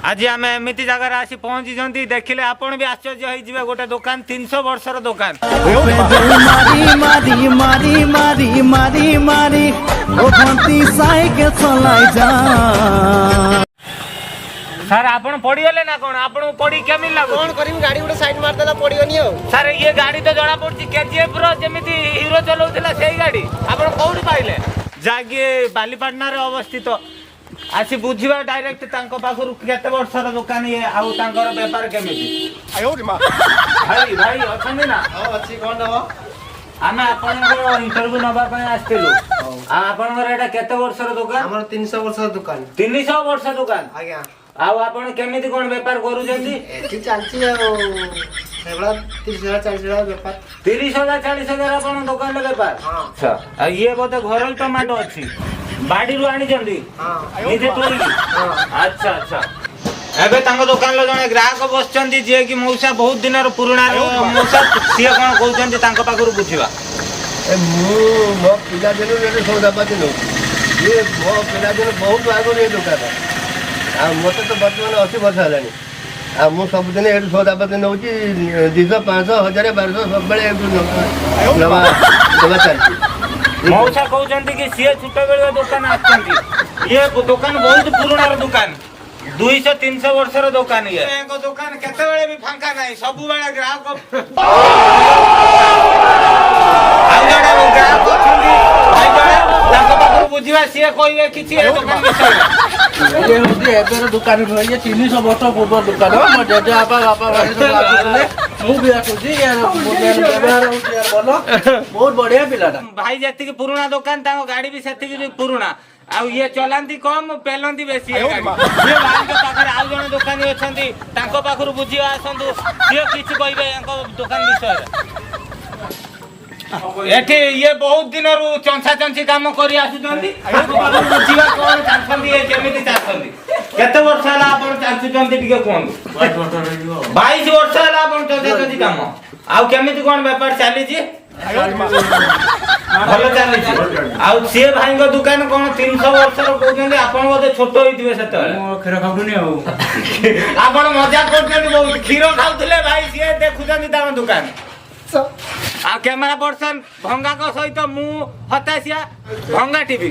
ଆଜି ଆମେ ଏମିତି ଜାଗାରେ ଆସି ପହଞ୍ଚିଛନ୍ତି, ଦେଖିଲେ ଆପଣ ବି ଆଶ୍ଚର୍ଯ୍ୟ ହେଇଯିବେ। ଗୋଟେ ଦୋକାନ, 300 ବର୍ଷର ଦୋକାନ। মাৰি মাৰি মাৰি মাৰি মাৰি মাৰি অ ভন্টি চাইকেল চলাই যা। ସାର୍, ଆପଣ ପଡିଗଲେ ନା କଣ? ଆପଣଙ୍କୁ ପଡି କେମିତି ଲାଗୁଛି? କଣ କରିବି, ଗାଡି ଗୋଟେ ସାଇଡ ମାରିଦେଲା, ପଡିଗନି ଆଉ। ସାର୍, ଇଏ ଗାଡି ତ ଜଣା ପଡୁଛି କେଜିଏଫ ର ଯେମିତି ହିରୋ ଚଲାଉଥିଲା ସେଇ ଗାଡି। ଆପଣ କୋଉଠି ପାଇଲେ? ଯାହାକି ବାଲିପାଟଣାରେ ଅବସ୍ଥିତ। ଆସି ବୁଝିବା ଡାଇରେକ୍ଟ ତାଙ୍କ ପାଖରୁ, କେତେ ବର୍ଷର ଦୋକାନ ଇଏ ଆଉ ତାଙ୍କର ବେପାର କେମିତି। ଭାଇ, ଭାଇ ଅଛନ୍ତି ନା? ହଁ, ଅଛି। କଣ ନବ? ଆମେ ଆପଣଙ୍କର ଇଣ୍ଟରଭ୍ୟୁ ନବା ପାଇଁ ଆସିଥିଲୁ। ଆଉ ଆପଣଙ୍କର ଏଇଟା କେତେ ବର୍ଷର ଦୋକାନ? ଆମର 300 ବର୍ଷର ଦୋକାନ। 300 ବର୍ଷ ଦୋକାନ? ଆଜ୍ଞା। ଆଉ ଆପଣ କେମିତି କଣ ବେପାର କରୁଛନ୍ତି? ଏଠି ଚାଲିଛି ଆଉ ସେଭଳିଆ 30,000 40,000 ବେପାର। 30,000 40,000 ଆପଣ ଦୋକାନରେ ବେପାର? ହଁ। ଆଚ୍ଛା, ଆଉ ଇଏ ବୋଧେ ଘରୋଇ ଟମାଟୋ ଅଛି, ବାଡିରୁ ଆଣିଛନ୍ତି? ହଁ। ନିଜେ ତୋଳିକି? ହଁ। ଆଚ୍ଛା, ଏବେ ତାଙ୍କ ଦୋକାନରେ ଜଣେ ଗ୍ରାହକ ବସିଛନ୍ତି, ଯିଏକି ମଉସା, ବହୁତ ଦିନର ପୁରୁଣା ମଉସା। ସିଏ କଣ କହୁଛନ୍ତି ତାଙ୍କ ପାଖରୁ ବୁଝିବା। ଏ ମୁଁ ମୋ ପିଲାଦିନରୁ ଏଠି ସଉଦାପାତି ନେଉଛି। ଇଏ ମୋ ପିଲାଦିନୁ ବହୁତ ଆଗରୁ ଏ ଦୋକାନ। ଆଉ ମୋତେ ତ ବର୍ତ୍ତମାନ 80 ବର୍ଷ ହେଲାଣି। ଆଉ ମୁଁ ସବୁଦିନ ଏଠୁ ସଉଦାପାତି ନେଉଛି। 200, 500, 1000, 1200 ସବୁବେଳେ ଏଠୁ ନେବା ଦେବା ଚାଲିଛି। ମଉସା କହୁଛନ୍ତି କି ସିଏ ଛୋଟବେଳୁ ଏ ଦୋକାନ ଆସିଛନ୍ତି। ଇଏ ଦୋକାନ ବହୁତ ପୁରୁଣାର ଦୋକାନ, 200 300 ବର୍ଷର ଦୋକାନ। ଇଏ ଦୋକାନ କେତେବେଳେ ବି ଫାଙ୍କା ନାହିଁ, ସବୁବେଳେ ଗ୍ରାହକ। ଆଉ ଜଣେ ଗ୍ରାହକ ଅଛନ୍ତି, ଭାଇ ଜଣେ, ତାଙ୍କ ପାଖରୁ ବୁଝିବା, ସିଏ କହିବେ କିଛି ଏ ଦୋକାନ ବିଷୟରେ। ଇଏ ହଉଛି ଏବେର ଦୋକାନ ନୁହେଁ, ଇଏ 300 ବର୍ଷ ପୂର୍ବ ଦୋକାନ। ମୋ ଜେଜେବାପା, ବାପା ଭାଇ ସବୁ ଆସୁଥିଲେ, ମୁଁ ବି ଆସୁଛି। ୟାର ବ୍ୟବହାର ହଉଛି ୟାର ଭଲ, ବହୁତ ବଢିଆ ପିଲାଟା। ଭାଇ ଯେତିକି ପୁରୁଣା ଦୋକାନ, ତାଙ୍କ ଗାଡି ବି ସେତିକି ବି ପୁରୁଣା। ଆଉ ଇଏ ଚଲାନ୍ତି କମ, ପେଲନ୍ତି ବେଶୀ ଏ ଗାଡି। ଇଏ ଭାଇଙ୍କ ପାଖରେ ଆଉ ଜଣେ ଦୋକାନୀ ଅଛନ୍ତି, ତାଙ୍କ ପାଖରୁ ବୁଝିବା ଆସନ୍ତୁ, ସିଏ କିଛି କହିବେ ୟାଙ୍କ ଦୋକାନ ବିଷୟରେ। ଏଠି ଇଏ ବହୁତ ଦିନରୁ ଚଞ୍ଚା ଚଞ୍ଚି କାମ କରି ଆସୁଛନ୍ତି। ତାଙ୍କ ପାଖରୁ ବୁଝିବା କଣ ଚାଞ୍ଚନ୍ତି, ଇଏ କେମିତି ଚାଞ୍ଚନ୍ତି। କେତେ ବର୍ଷ ହେଲା ଆପଣ ଚାଞ୍ଚୁଛନ୍ତି, ଟିକେ କୁହନ୍ତୁ? 22 ବର୍ଷ ହେଲା ଆପଣ ଚଞ୍ଚା ଚଞ୍ଚି କାମ। ଆଉ କେମିତି କଣ ବେପାର ଚାଲିଛି? ଭଲ ଚାଲିଛି। ଆଉ ସିଏ ଭାଇଙ୍କ ଦୋକାନ କଣ 300 ବର୍ଷର କହୁଛନ୍ତି, ଆପଣ ବୋଧେ ଛୋଟ ହେଇଥିବେ ସେତେବେଳେ। କ୍ଷୀର ଖାଉନି ଆଉ। ଆପଣ ମଜା କରୁଛନ୍ତି ବହୁତ। କ୍ଷୀର ଖାଉଥିଲେ ଭାଇ, ସିଏ ଦେଖୁଛନ୍ତି ତାଙ୍କ ଦୋକାନ। ଆଉ କ୍ୟାମେରା ପର୍ସନ ଭଙ୍ଗାଙ୍କ ସହିତ ମୁଁ ହତାଶିଆ, ଭଙ୍ଗା ଟିଭି।